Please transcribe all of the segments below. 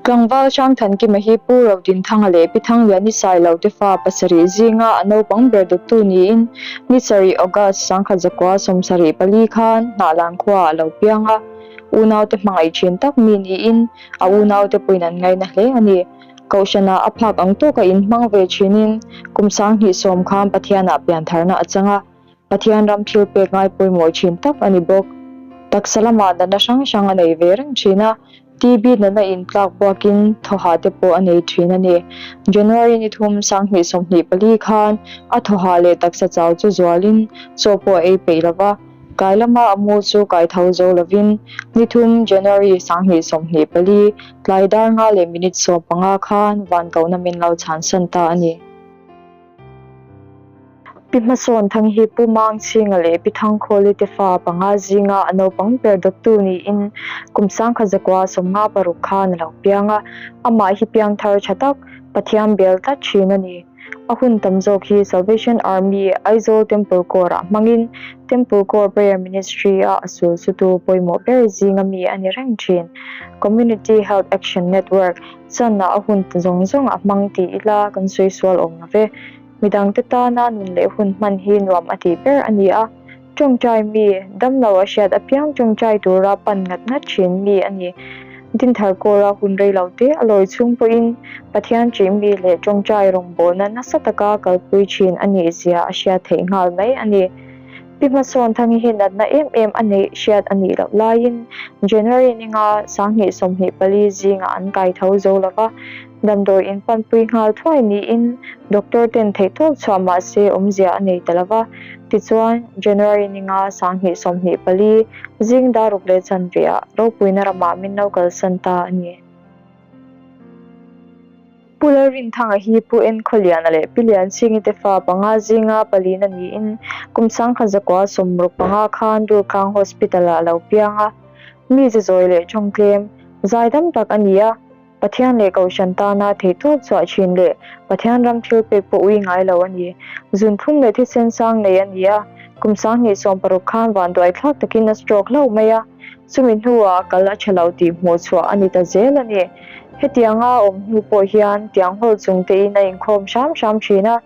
Tlangval Hrangthankima hi Pu Rodinthanga leh Pi Thangliani Sailo te fa pasarih zinga a naupang ber dawttu niin ni sarih August 1974 khan Hnahlan khuaah a lo piang a, unaute hmangaih thin tak mi niin a unaute pawhin an ngaina hle a ni. Kohhranah a phak ang tawka inhmang ve thinin kum 2010 khan Pathianah piantharna a chang a. Pathian ram thil pek ngai pawimawh thin tak a ni bawk. Taksa lamah natna hrang hrang a nei ve reng thin a, TB natna intlak buakin thawhah te pawh a nei thin a ni. January ni thum 2024 khan a thawhah leh taksa chau chu zualin chaw pawh a ei peih lo va, kai lama a mu chu kai tho zo lovin ni thum January 2024 tlai dar nga leh minute 15 khan van kohna min lo chhansan ta a ni. Pi Hmasawn Thang hi Pu Mangchhinga leh Pi Thangkhawli te fa panga zinga a naupang ber dawttu niin kum 1956 khan a lo piang a, amah hi piangthar tha tak, Pathian bel tlat thin a ni. A hun tam zawk hi Salvation Army Aizawl Temple Corps-ah hmangin Temple Corps Prayer Ministry-a a sul sutu pawimawh ber zinga mi a ni reng thin. Community Health Action Network Chanah a hun zawng zawng a hmang ti ila kan sawi sual awm lo ve. Midangte tana nun leh hun hman hi nuam a tih ber a ni a. Tawngtai mi, damlo a hriat apiang tawngtai tura pan ngat ngat thin mi a ni. Dinthar kawra hun rei lo te a lawi chhung pawhin Pathian ṭih mi leh tawngtai rawngbawlna nasa taka kalpui thin a nih zia a hriat theih nghal mai a ni. Pi Hmasawn Thangi hi natna em em a neih hriat a nih loh laiin January ninga 2024 zingah an kai tho zo lo va, damdawi in panpui nghal thuai niin doctor ten theihtawp chhuah mah se awmzia a nei ta lo va. Tichuan, January ninga 2024 zing dar ruk leh chanveah ropuina ramah min lo kalsan ta a ni. Pu Lalrinthanga hi Pu Enkhawliana leh Pi Lianchhingi te fa panga zinga palina niin kum 1965 khan Durkhang Hospital-ah a lo piang a. Mi zazawi leh tawngtlem, zaidam tak a ni a, Pathian leh Kohhran tana theihtawp chhuah thin leh Pathian ram thil pek pawh ui ngai lo a ni. Zunthlum leh thisen sang nei a ni a, kum 2016 khan vanduaithlak takin a stroke hlauh mai a. Chumi hnuah kal a tha lo tih hmuh chhuah a ni ta zel a ni. Hetianga awm hnu pawh hian tiang hawl chung tein a inkhawm hram hram thin a,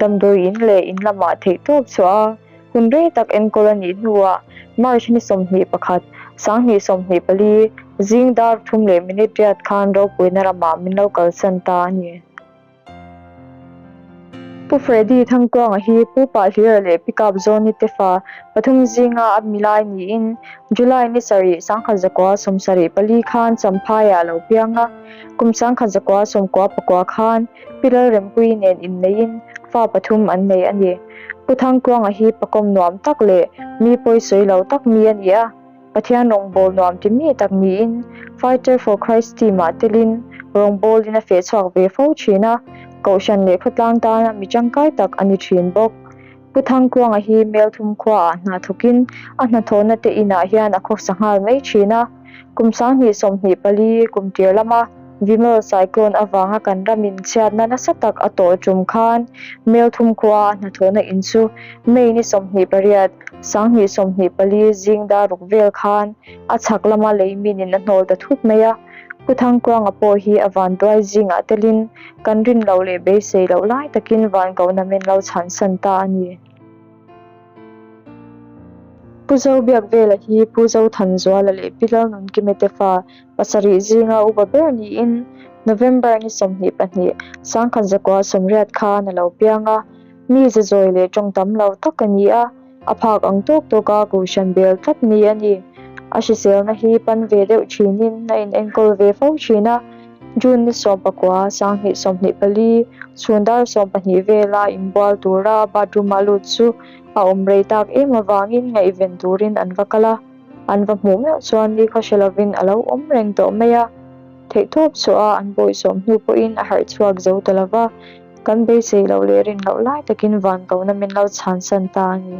damdawi in leh in lamah theihtawp chhuah a, hun rei tak enkawl a nih hnuah March ni 21, 2024, zing dar thum leh minute riat khan ropuina ramah min lo kalsan ta a ni. Pu Freddy Thangtluanga hi Pu Pahlira leh Pi Kapzawni te fa pathum zinga a milai niin July ni sarih 1974 khan Champhaiah a lo piang a, kum 1999 khan Pi Lalrempuii nen inneiin fa pathum an nei a ni. Pu Thangtluanga hi pakawm nuam tak leh mi pawisawi lo tak mi a ni a. Pathian rawngbâwl nuam ti mi tak niin Fighter for Christ team-ah telin rawngbâwlin a feh chhuak ve fo thin a, kohhran leh khawtlang tana mi tangkai tak a ni thin bawk. Pu Thangtluanga hi Melthum khuaah hna thawkin a hnathawhna te inah hian a khawsa nghal mai thin a. Kum 2024 kum tir lama Vimal Cyclone avanga kan ramin chhiatna nasa tak a tawh tum khan Melthum khuaa a hnathawhna in chu May ni 28, 2024 zing dar ruk vel khan a chhak lama lei minin a hnawl ta thut mai a, Pu Thangtluanga pawh hi a vanduai zingah telin kan rin loh leh beisei loh lai takin van kohna min lo chhansan ta a ni. Pu Zobiakvela hi Pu Zothanzuala leh Pi Lalnunkime te fa pasarih zinga upa ber niin November ni 22, 1980 khan a lo piang a. Mi zazawi leh tawng tam lo tak a ni a, a phak ang tawk tawka kohhran bel tlat mi a ni. A hriselna hi pan ve deuh thinin a inenkawl ve fo thin a. June ni 19, 2024, chhun dar 12 vela inbual tura bathroom-a lut chu a awm rei tak em avangin ngaihven turin an va kal a. An va hmuh meuh chuan ni khaw hre lovin a lo awm reng tawh mai a. Theihtawp chhuah a an bawihsawm hnu pawhin a harh chhuak zo ta lova. Kan beisei loh leh rin loh lai takin van kohna min lo chhansan ta a ni.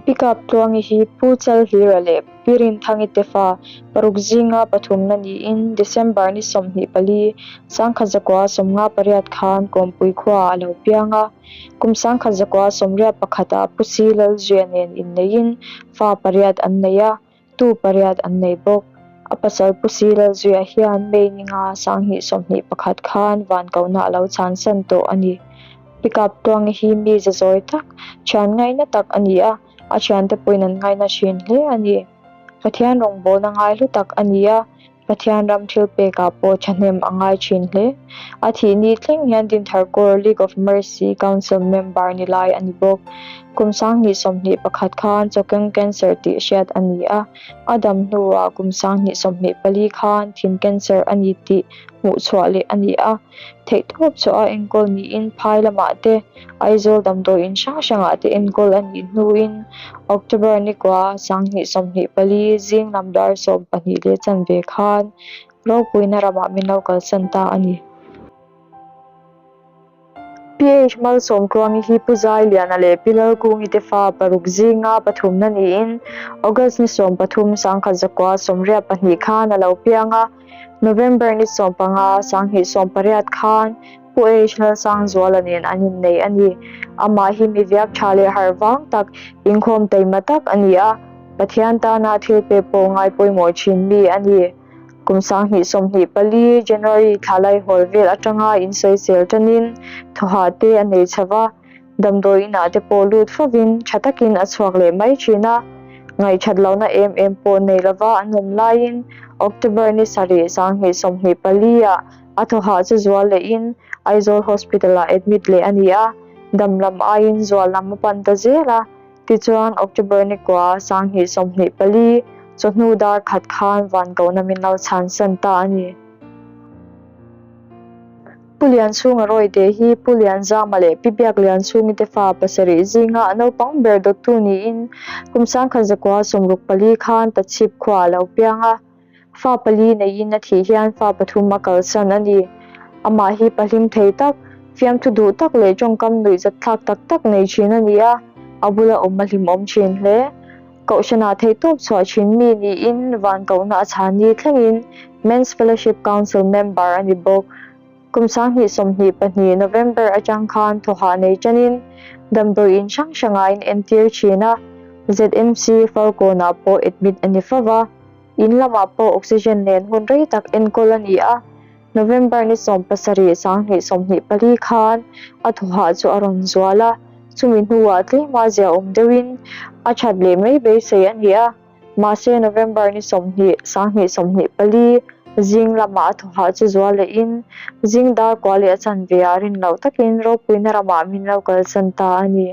Pi Kaptluangi hi Pu Chalhlira leh Pi Rinthangi te fa paruk zinga pathumna niin December ni 24, 1958 khan Kawmpui khuaah a lo piang a. Kum 1981 ah Pu Si Lalzuia nen inneiin fa pariat an nei a. Tu pariat an nei bawk. A pasal Pu Si Lalzuia hian May ni nga 2021 khan van kohna a lo chhansan tawh a ni. Pi Kaptluangi hi mi za zawi tak, thian ngaina tak a ni a, a thiante pawhin an ngaina thin hle a ni. Pathian rawngbawlna ngai hlu tak a ni a, Pathian ram thil pekah pawh thahnem a ngai thin hle. A thih ni thleng hian Dinthar Kaur League of Mercy Council member ni lai a ni bawk. Kum 2021 khan chawkeng cancer tih hriat a ni a, a dam hnuah kum 2024 khan thin cancer a ni tih hmuhchhuah leh a ni a. Theihtawp chhuah a enkawl niin phai lamah te, Aizawl damdawi in hrang hrangah te enkawl a nih hnuin October ni kua 2024 zing lam dar 12:15 khan ropuina ramah min lo kalsan ta a ni. PH Malsawmtluangi hi Pu Zailiana leh Pi Lalkungi te fa paruk zinga pathumna niin August ni 13 1982 khan a lo piang a. November ni 15, 2018 khan Pu H Lalsangzuala nen an innei a ni. Amah hi mi viak tha leh harh vang tak, inkhawm taima tak a ni a, Pathian tana thil pek pawh ngai pawimawh thin mi a ni. Kum 2024 January thla laihawl vel atanga insawisel tanin thawhah te a nei chho va, Damdawi inah te pawh lut fovin tha takin a chhuak leh mai thin a, ngaihthat lohna em em pawh nei lova an awm laiin October ni sarih 2024 ah a thawhah chu zual lehin Aizawl Hospital ah admit leh a ni a, dam lam aiin zual lam a pan ta zel a, tichuan October ni kua 2024 chawhnu dar khat khan van kohna min lo chhansan ta a ni. Pu Lianchhunga Rawite hi Pu Lianzama leh Pi Biak Lianchhungi te fa pasarih zinga a naupang ber dawttu niin kum 1964 khan Tachhip khuaah a lo piang a. Fa pali neiin a thih hian fa pathum a kalsan a ni. Amah hi pahlim thei tak, fiamthu duh tak leh tawngkam nuihzatthlak tak tak nei thin a ni a, a bula awm a hlimawm thin hle. Kohhranah theihtawp chhuah thin mi niin van kohna a chhan ni thlengin Men's Fellowship Council member a ni bawk. Kum 2022 November atang khan thawhah nei tanin damdawi in hrang hrangah in entir thin a, ZMC Falkawnah pawh admit a ni fo va, in lamah pawh oxygen nen hun rei tak enkawl a ni a. November ni 17 2024 khan a thawhah chu a rawn zual a, chumi hnuah tlema ziaawm deuhin a that leh mai beisei a ni a, mahse November ni 20 2024 zing lamah a thawhah chu zual lehin zing dar kua leh a chanve ah rin loh takin ropuina ramah min lo kalsan ta a ni.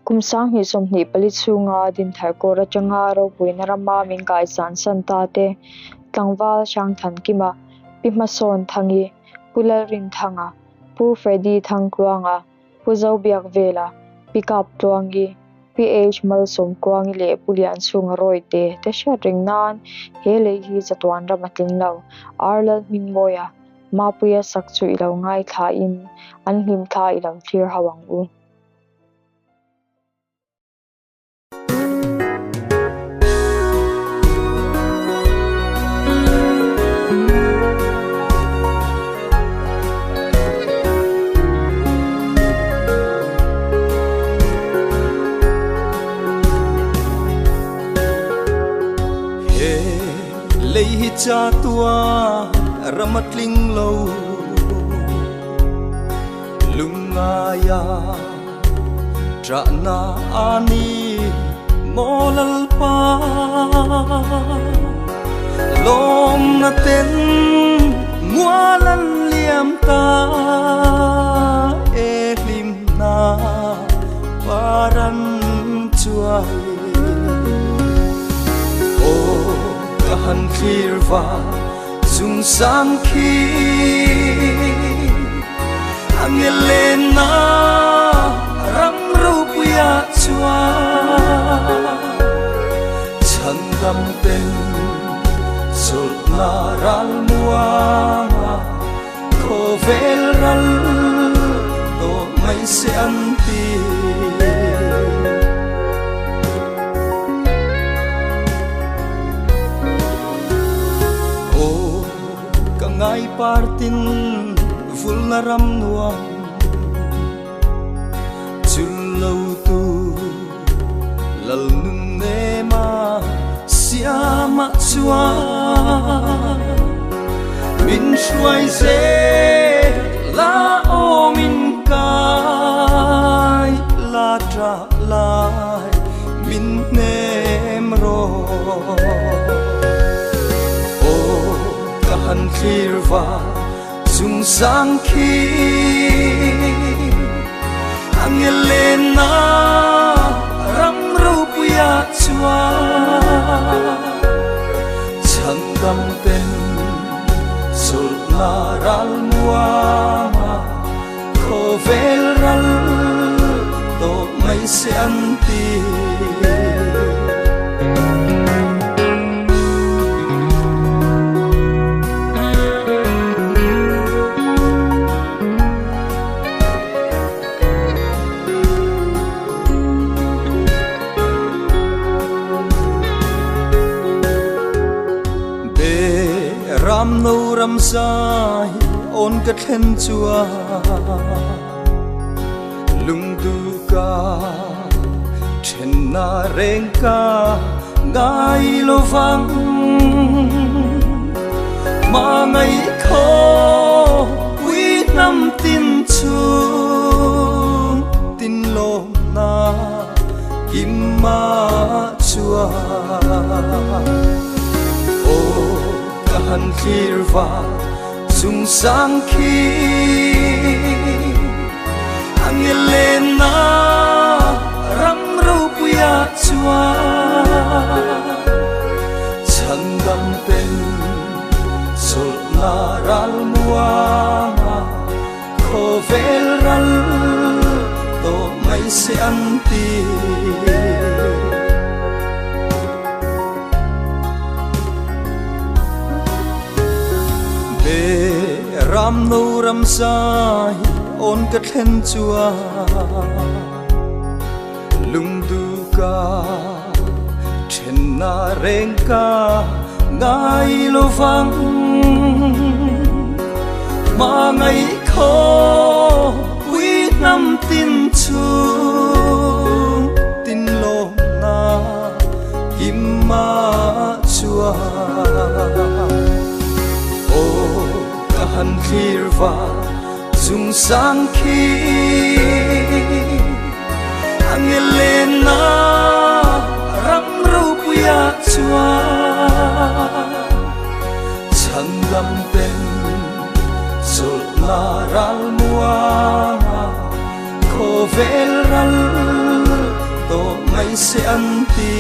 Kum 2024 chhunga Dinthar Kawr atanga ropuina rama min kaisan san ta te, Tlangval Hrangthankima, Pi Hmasawn Thangi, Pu Lalrinthanga, Pu Freddy Thangtluanga, Pu Zobiakvela, Pi Kaptluangi, Pi H Malsawmtluangi leh Pu Lianchhunga Rawite te hriat reng nan he lei hi chatuan ram a tling lo, Ar Lalhmingmawia, Mapuia sak chu i lo ngaithlain an hlimthla i lo thlir ho ang u. He lei hi chatuan ram a tling lo lungaia ṭahna a ni maw Lalpa lawmna ten mual an liam ta e hlimna par an chuai aw ka han thlir va chung sang khi Angelena ram ropuia chuan chhandam ten chawlhna ral muanga khawvel ral tawh mai se an ti. Aw ka ngai partin vulna ram nuam chul lo tu lal nun nema. vanah chuan min hruai zel la aw min kai la ṭah lai min hnem rawh. Aw ka han thlir va chung sang khi angel lenna ram ropuia chuan chhandam ten chawlhna ral muanga khawvel ral tawh mai se an ti. Be ram no ram zai on ka thlen chuan lungdu ka thenna reng ka ngai lovang ma ngai kho pui hnam tin chhung tin lawm na kim ma chuan aw ka han thlir va chung sang khi angel lenna ram ropuia chuan chhandam ten chawlhna ral muanga khawvel ral tawh mai se an ti. Be ram no ram zai on ka thlen chuan lungdu ka thenna reng ka ngai lovang ma ngai kho pui hnam tin chhung tin lawm na kim ma chuan aw ka han thlir va chung sang khi angel lenna ram ropuia chuan chhandam ten chawlhna ral muanga khawvel ral tawh mai se an ti.